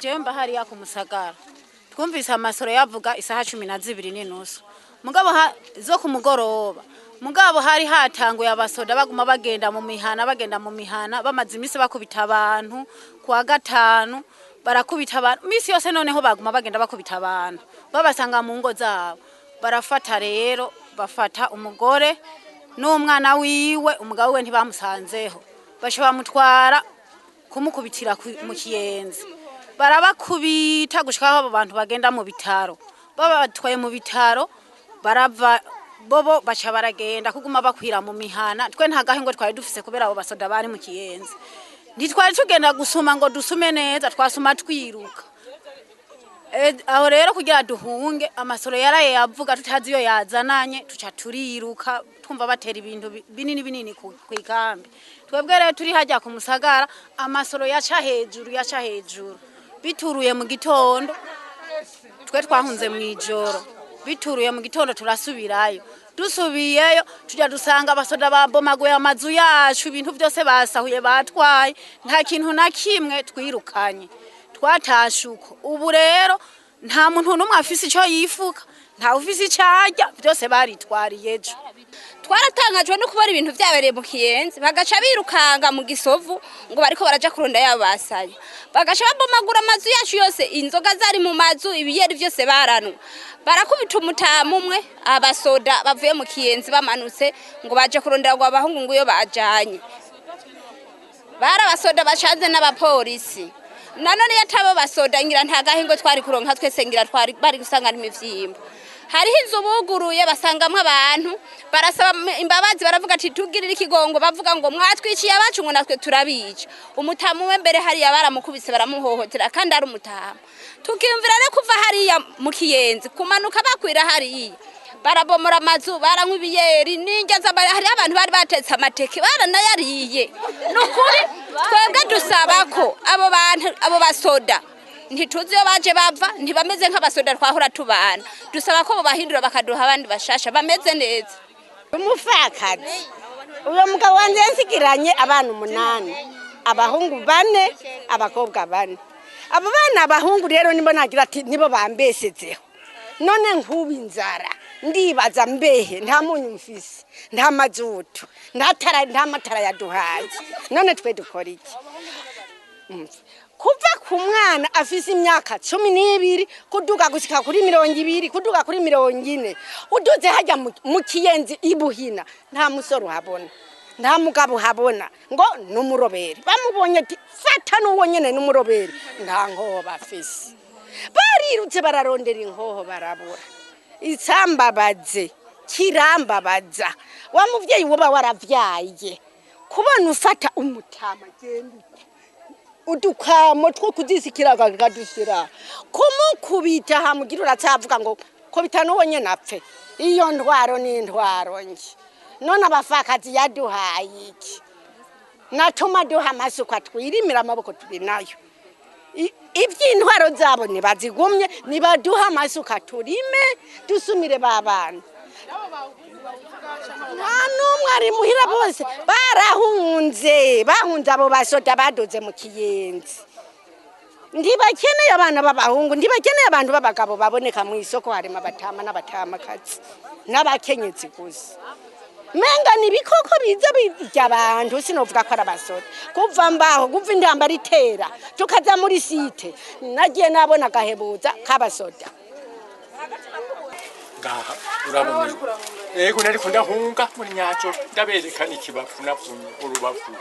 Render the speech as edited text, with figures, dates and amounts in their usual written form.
Jewe mba hariya ku Musagara. Twumvise amasoro yavuga isaha 12:30 mugabo zo ku mugoroba, mugabo hari hatanguye abasoda baguma bagenda mu mihana, bagenda mu mihana, bamaze iminsi bakubita abantu. Kuwa gatanu barakubita abantu misi yose, noneho baguma bagenda bakubita abantu babasanga mu ngo zabo. Barafata rero, bafata umugore n'umwana wiwe, umugabo we ntibamusanzeho, baca bamutwara kumukubitira mu Kiyenzi. Barabakubita gushika aho abo bantu bagenda mu bitaro. Babatwaye mu bitaro, barava bobo baca baragenda kuguma bakwira mu mihana. Twe nta gahingo twari dufise kubera abo basoda bari mu Kiyenzi. Ntitwari tugenda gusuma ngo dusume neza, twasuma twiruka. Aho rero kugira duhunge amasoro yaraye yavuga tutazi iyo yazananye, tuca turiruka. Twumva batera ibintu binini binini kw'ikambi. Twebwe rero turi hajya ku Musagara, amasoro yaca hejuru, yaca hejuru. Bituruye mu gitondo, twe twahunze mu ijoro, bituruye mu gitondo turasubirayo. Dusubiyeyo tujya dusanga abasoda babomaguye amazu yacu, ibintu byose basahuye, batwaye, nta kintu na kimwe twirukanye. Twatashe uko. Ubu rero nta muntu n'umwe afise icyo yifuka, nta ufise icyo arya, byose baritwariye ejo. Twaratangajwe no kubona ibintu byabereye mu Kiyenzi, bagaca birukanga mu Gisovu ngo bariko baraja kurunda yabo basaya, bagaca babomagura amazu yacu yose, inzoga zari mu mazu, ibiyeri vyose baranwa. Barakubita umutamu umwe, abasoda bavuye mu Kiyenzi bamanutse ngo baje kurondera ngo abahungu ngo iyo bajanye. Bari abasoda bacanze n'abapolisi. Nanone iyo atabo basoda, ngira nta gahingo twari kuronka twese, ngira twari bari gusanga imivyimba. Hariho inzu buguruye basangamwo abantu, barasaba imbabazi, baravuga ati: "Tugirire ikigongo." Bavuga ngo: "Mwatwiciye abacu," ngo: "Natwe turabica." Umutamu we mbere hariya baramukubise, baramuhohotera kandi ari umutamu. Tukiyumvira rero kuva hariya mu Kiyenzi kumanuka bakwira hariya, barabomora amazu, baranywa ibiyeri n'indya, hariho abantu bari batetse amateke baranayariye. Ni ukuri twebwe dusaba ko abo bantu, abo basoda, ntituzi iyo baje bava, ntibameze nk'abasoda twahora tubana. Dusaba ko bobahindura bakaduha abandi bashasha bameze neza. Umupfakazi, uwo mugabo wanjye yansigiranye abana umunani, abahungu bane, abakobwa bane. Abo bana abahungu rero nibo nagira ati nibo bambesezeho. None nk'ubu inzara, ndibaza mbehe, nta munyu mfise, nta mazutu, nta tara, nta matara yaduhaye. None twe dukora iki? Kuva ku mwana afise imyaka 12 kuduga gushika kuri 20, kuduga kuri 40, uduze hajya mu Kiyenzi ibuhina, nta musore uhabona, nta mugabo uhabona ngo n'umuroberi. Bamubonye ati: "Fata n'uwo nyene n'umuroberi." Nta nkoho bafise, barirutse bararondera inkoho barabura. Isambabaze kirambabaza, wa muvyeyi woba waravyaye, kubona ufata umutama genda uko udukamo two kuzisikira kadushyira kumukubita, hamugira uracyavuga ngo kubita n'uwo nyene apfe. Iyo ntwaro ni intwaro nge. None abafakazi yaduhaye iki? Natuma duha amasuka twirimira amaboko turi nayo. Iby'intwaro zabo ntibazigumye, nibaduha amasuka turime, dusumire ba bana. Nta n'umwe ari muhira, bose barahunze, bahunze abo basoda badoze mu Kiyenzi. Ntibakeneye abana b'abahungu, ntibakeneye abantu b'abagabo baboneka mu isoko. Harimo abatama n'abatamakazi n'abakenyezi gusa, menga ni ibikoko biza birya abantu. Sinovuga ko ari abasoda. Kuva mbaho, kuva intambara itera tukaza muri site, nagiye nabona agahebuza k'abasoda. Ngaha urabona, yego, nariko ndahunga muri nyaco, ndaberekana ikibafu navunye urubavu.